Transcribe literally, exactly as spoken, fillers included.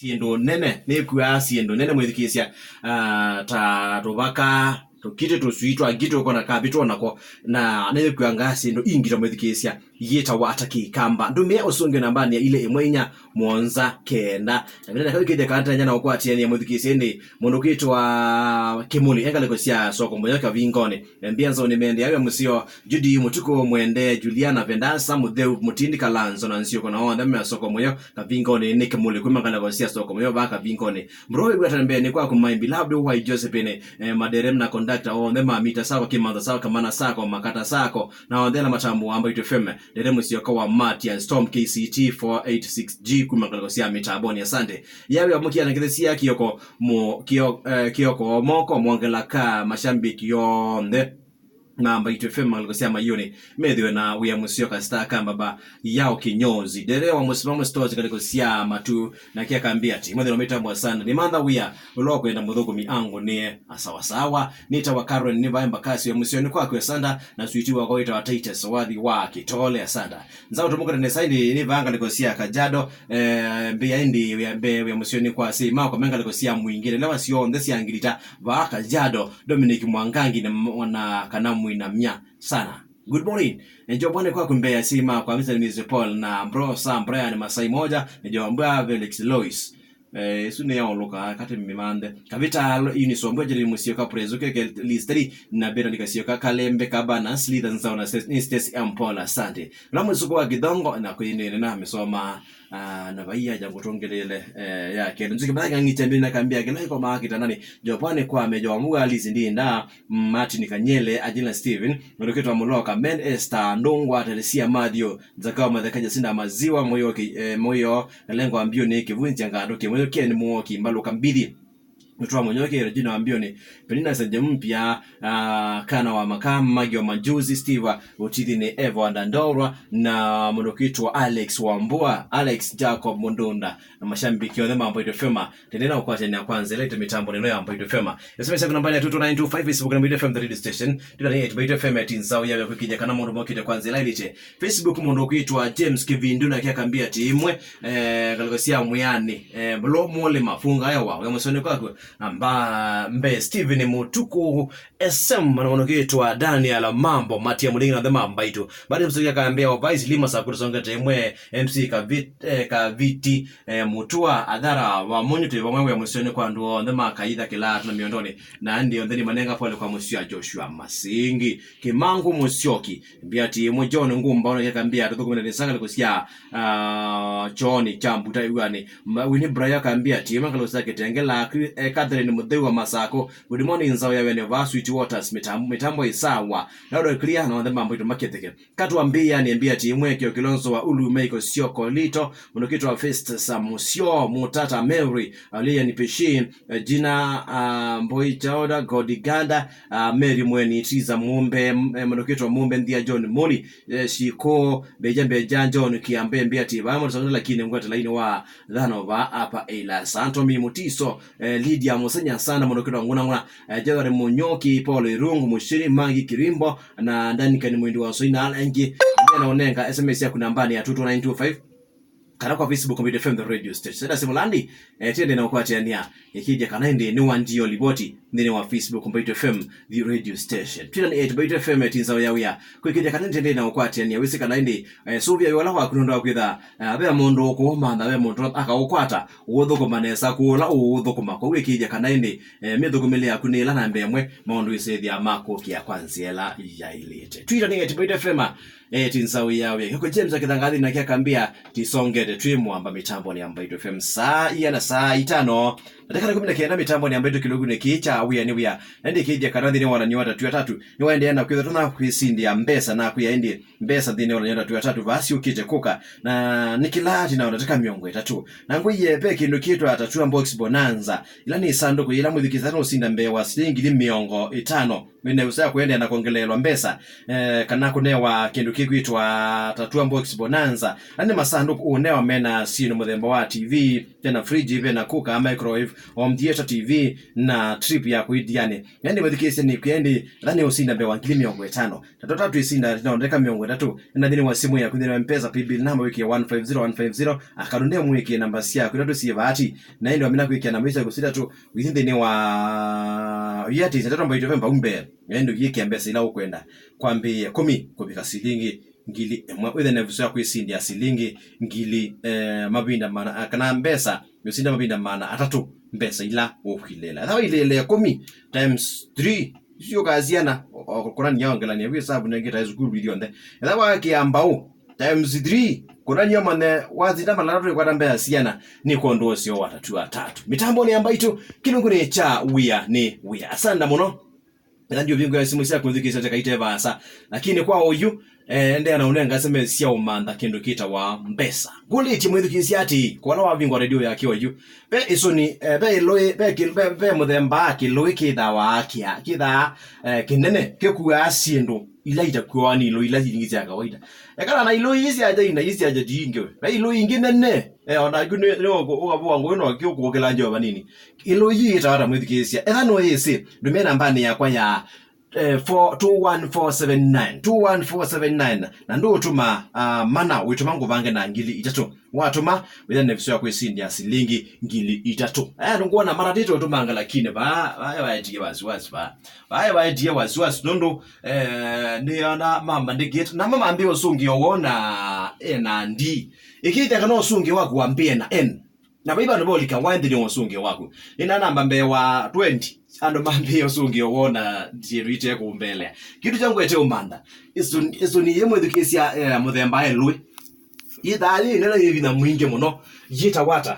Syĩndũ nene, nĩkw'a syĩndũ nene mwĩthukĩĩsya, ah, ta tũvaka, tũkitĩ, tũswii twa ngitũ, ũkona kavitũ onako, na nĩkw'angaa syĩndũ ingĩ ta mwĩthukĩĩsya, yĩtawa ata Kĩkamba. Ndũmĩa ũsũngĩo nambanĩ ya ilĩ ĩmwe inya mũonza kenda. Na vĩla ndakawĩkĩthya kana tenya na ũkwatĩanĩa mwĩthukĩĩsya ĩndĩ, mũndũ kwĩtwa Kĩmũli e ngalĩko sya Soko Mũyo Kavingoni. Mbia nzaũ nĩmeendeea wĩa mũseo, Judy Mũtuku, Mwende, Juliana, Vendasa, Mũtheu, Mũtindi, Kalanzo na Nzyũko, na onthe me Soko Mũyo Kavingoni. Nĩ Kĩmũli kuma ngalĩko sya Soko Mũyo vaa Kavingoni. Bro, wĩw'ata mbee nĩ kwaku, my beloved wife Josephine, eh, maderem na conductor onthe ma Mita Sacco, Kĩmantha Sacco, Kamana Sacco, Makata Sacco, na onthe ala matambũaa Mbaitũ F M. Ndete mũsyoka wa Matias Tom K C T four eight six G kuma ngalĩko sya mĩtamboni. Asante. Yawe amũkia na kĩthĩsia Kioko mo, Kio-, eh, Kioko moko mwongela ka mashambiki yonthe na Mbaitũ F M ngalĩko sya Mayuni methĩwe na wĩa mũseo. Kasita ka mbaba yao kinyozi. Ndete wa mũsimamo stores ngalĩko sya matu na kia kambia ati. Mwethĩwa mĩtambo asanda. Nĩ mantha wĩa ũla wa kwenda mũthũkũmi angu nĩe asawasawa. Nĩtawa Karen nĩ vaemba kasi wĩa mũseo nĩ kwaku asanda na switi wakwa wĩtawa Titus wathi wa Kitole asanda. Nzaũ tũmũkate nesa ĩndĩ nĩ vaa ngalĩko sya Kajiado, eh, mbĩa ĩndĩ wĩa mbee wĩa mũseo nĩ kwa sei makwa me ngalĩko sya Mwingĩ, ndelewa syonthe sya Ngilita vaa Kajiado, Dominic Mwangangi na m-, na kana mwinamya sana. Good morning. Njombwa nĩ kwaku mbea sei makwa, Mister and Missus Paul na bro Sam Brian Masai Moja, Njombwa Felix Lois. Eh, ĩsu nĩ yaũlũka katĩ mĩmanthe. Kavita Eunice Wambua, Jerry Mũsyoka, Praise Ũkeke, Liz three, na Bernard Kasyoka, Kalembe, Kabana, Slither Nzao na Stacy, nĩ Stacy M Paul, asante. Ũla mũsuko wa Kĩthongo, na kwĩnene na mĩsoma, ah, na vai aja ngũtũngĩlĩle, eh, ya kelĩ. Nzũkĩ mbathanga ng'ite mbili na kambia kĩla ĩkomaa kĩtanani. Jopani kwa mejo wa Muga, Liz Ndinda, Martin Kanyele, Angelina Steven, Mũndũ kwĩtwa Mũloka, Ben Esther, Ndũngwa, Teresia Matthew, Nzakao Matheka, Jacinda Maziwa, Mũyo Ki-, eh, Mũyo, Kalengo wa Mbiũnĩ, Kĩvunzya Ngandũ, Kĩmũyũ Ken Muoki, Mbalũka Mbithi, Mũtwa Mũnyoke, Regina wa Mbiũnĩ, Penina Senje Mpya, ah, Kana wa Maka, Magio Majuzi, Steve Ũtithi nĩ Eva wa Dandorwa, na mũndũ kwĩtwa Alex Wambua, Alex Jacob Mundunda, na mashambiki onthe ma Mbaitũ F M, tendena ũkwatania kwa nzĩa ĩte mĩtambo nĩno ya Mbaitũ F M. S M S yaku namba ya two two nine two five, Facebook na Mbaitũ F M the radio station. Twitter nĩ at Mbaitũ F M, at Nzau ya kwĩkĩthya kana mũndũ mokĩte kwa nzĩa ĩte. Facebook mũndũ ũkwĩtwa James Kĩvindu na kĩakambia ati imwe, eh, ngalĩko sya Mwĩanĩ, eh, Mlo Mũlĩma, Funga Yawa, wĩa mũseo nĩ kwaku. Amba mbe Steven Mũtuku, S M, na mũndũ ũkwĩtwa Daniel Mambo, Matia Mũlingi na onthe ma Mbaitũ. Baada ya msiki akambia o Vice Lima Sakura songete imwe, M C Kavit-, eh, Kaviti, eh, Mutua, Athara, wa Mũnyũ, twĩ vamwe wĩa mũseo nĩ kwa andũ onthe ma Kaitha, Kĩlaa, na Mĩondonĩ. Na ndi onthe nĩmanenga pole kwa mũsyĩ wa Joshua Masingi. Kĩmangũ Mũsyoki, mbia ti ĩmwe John Ngumba, ona kĩakambia tũthũkũmĩte nĩ sanga ngalĩko sya, ah, John Kyambuta Iwani. Ma-, Winnie Brian akambia ti ĩmwe ngalĩko sya Kĩtengela, Kri-, eh, Catherine Mũtheu wa Masako. Good morning, Nzau ya wene va Sweet Waters, mĩtambo, mĩtambo ĩsawa. Na ũndũ clear, na onthe mambo itũ maketheke. Katwa mbia nĩ mbia ti ĩmwe kĩo Kilonzo wa Ulu, Meiko Sioko Lito, mũndũ kwĩtwa Festus Musyo, Mutata Mary, Alian Pishi, eh, Gina, ah, Mboi Chauda, Godiganda, ah, Mary Mweni, Tiza Mumbe, m-, eh, mũndũ kwĩtwa Mumbe Nthia, John Muli, eh, Shiko, Mbeja Mbeja, John Kiambe, mbia ti vamwe, lakini ngwate laini wa thano va apa ila Santo Mi Mutiso, eh, Lydia Musenya sana, mũndũ kwĩtwa Nguna Nguna, eh, Jethari Munyoki, Paul Irungu, Mushiri, Magi Kirimbo, na Duncan Mwindi wa Soina, ala aingĩ, mbia na ũnenga S M S yaku nambani ya two two nine two five, kana kwa Facebook Mbaitũ F M the radio station. Senda simulandi, eh, tiende na ũkwatĩania, ĩkĩthya kana ĩndĩ nĩ wa ndio livoti nthĩnĩ wa Facebook Mbaitũ F M the radio station. Twitter nĩ at Mbaitũ F M, at Nzau ya Wĩa. Kwĩkĩthya kana ĩndĩ na ũkwatĩania, wĩsĩ kana ĩndĩ, eh, sũvĩa wĩwala waku nũndũ wa kwĩtha, eh, ve mũndũ ũkũũmantha, ve mũndũ akaũkwata, ũũthũkũma nesa kũla ũũthũkũma. Kwoou ĩkĩthya kana ĩndĩ, eh, mĩthũkũmĩle yaku nĩ ĩla namba ĩmwe, maũndũ ĩsĩthĩa makũkĩa kwa nzĩa ĩla yaĩlĩte. Twitter nĩ at Mbaitũ F M, eh, at Nzau ya Wĩa. Kĩoko James akĩthangathi na kĩakambia, tisongete twĩ mwamba mĩtambonĩ ya Mbaitũ F M saa iana, saa itano. Ndatĩka nĩ kũmi na kenda mĩtambonĩ ya Mbaitũ kĩlungunĩ kĩĩ kya Wĩa nĩ Wĩa. Na ndĩkĩthya kana nthĩnĩ wa walani wa atatũ atatũ, nĩwaendeea na kwĩtha tũna kwĩsindĩa mbesa na kwĩa ĩndĩ mbesa nthĩnĩ wa walani wa atatũ atatũ vaa syũkĩte kũka. Na nĩ kĩla ati na ndatĩka mĩongo ĩtatũ. Na ngwĩie ve kĩndũ kĩtwa Tatua Box Bonanza. Ĩla nĩ sandũkũ yĩla mwĩthukĩĩsya nũsinda mbee wa silingi ngili mĩongo ĩtano. Wĩna ũsea kũendeea na kwongeleelwa mbesa, eh, kana kũnewa kĩndũ kĩkwĩtwa Tatua Box Bonanza. Na nĩ masandũkũ ũnewa mena syĩndũ mũthemba wa T V, vena fridge, vena cooker, microwave, Home Theatre T V na trip ya kũi Diani. Ĩndĩ mwĩthukĩĩsye nĩ kwĩa ĩndĩ, etha nĩ ũsinda mbee wa ngili mĩongo ĩtano. Tata tatu isinda na ndeka mĩongo ĩtatũ. Enda nthĩnĩ wa simũ yaku, nthĩnĩ wa M-Pesa paybill namba wĩkĩe one five zero one five zero, akalunde mwĩkĩe namba syaku itatũ syĩ vaati. Na ĩndĩ wamina kwĩkĩa namba isu syaku itatũ, ũithi nthĩnĩ wa Airtel, tata mbaitũ ve mbau mbee. Ĩndĩ ũiĩkĩa mbesa ila ũkwenda. Kwambĩĩa kũmi kũvika silingi ngili ĩmwe, wĩthĩe na ĩvuso ya kwĩsindĩa silingi ngili, eh, mavinda mana, kana mbesa, ũsinda mavinda maana atatũ mbesa ila ũkwilĩĩla. Ethĩwa wailĩĩla ĩkũmi times three, isu ũkasiana, o, o, kũnania ongelania wĩ savu nengĩ ta sukulu ilyonthe. Ethĩwa wakĩa mbau times three, kũnania mane wasinda mala atatũ ĩkwata mbesa siana, nĩ kwondũ ũseo wa tatu atatũ. Mĩtambonĩ ya Mbaitũ, kĩlungunĩ kya wĩa nĩ wĩa. Asanda mũno. Ĩla ndiũvingũĩa simũ syaku nthukĩĩsya teka ite vaasa. Lakini kwa oyu, eh, endeea na ũnenga S M S sya ũmantha kĩndũ kĩtawa mbesa. Ngũlĩtye mwĩthukĩĩsya atĩĩ, kwa ũla wavingũa redio yake oyu, ve ĩsũni, eh, ve ĩlũĩ, ve kĩ-, ve, ve mũthemba wa kĩlũĩ kĩthawa kĩa, kĩthaa, eh, kĩnene, kĩkuaa syĩndũ ila itakuawa nĩ ilũĩ ila ingĩ sya kawaida. Ekana na ilũĩ ii sya China, ii sya China ti ingĩ we. Ve ilũĩ ingĩ nene, eh, ona angĩ nĩ, nĩ ũkavũa ngũĩ no kĩũkũkĩla njoo vanini. Ĩlũĩ yĩĩ ĩtawa ata mwĩthukĩĩsya? Etha nũyĩsĩ, ndũmĩa nambanĩ yakwa ya, eh, four two one four seven nine, two one four seven nine, na ndũũtũma, ah, mana, wĩtũma ngũvange na ngili itatũ. Watũma, wĩthĩa na ĩvuso ya kwĩsindĩa silingi ngili itatũ. Aya, nũkwona matatĩte ũtũmanga, lakini vaa, vaa vaetie wasiwasi, vaa. Vaa vaetie wasiwasi, nũndũ, eh, nĩona mambandĩkĩte, na mamambĩe ũsũngĩo woo na N and D. Ĩkĩĩthya kana ũsũngĩo waku wambĩe na N. Na vai vandũ vaũlika waĩ nthĩnĩ wa ũsũngĩo waku. Nĩna namba mbee wa twenty, andũ mambĩĩe ũsũngĩo woo na syĩndũ ite kũmbelea. Kĩndũ kya ngwete ũmantha, ĩsũni, ĩsũni yĩ mwĩthukĩĩsya, eh, mũthemba ĩlũĩ. Yĩthaa yĩ nene yĩ vinya mwingĩ mũno. Yĩtawa ata?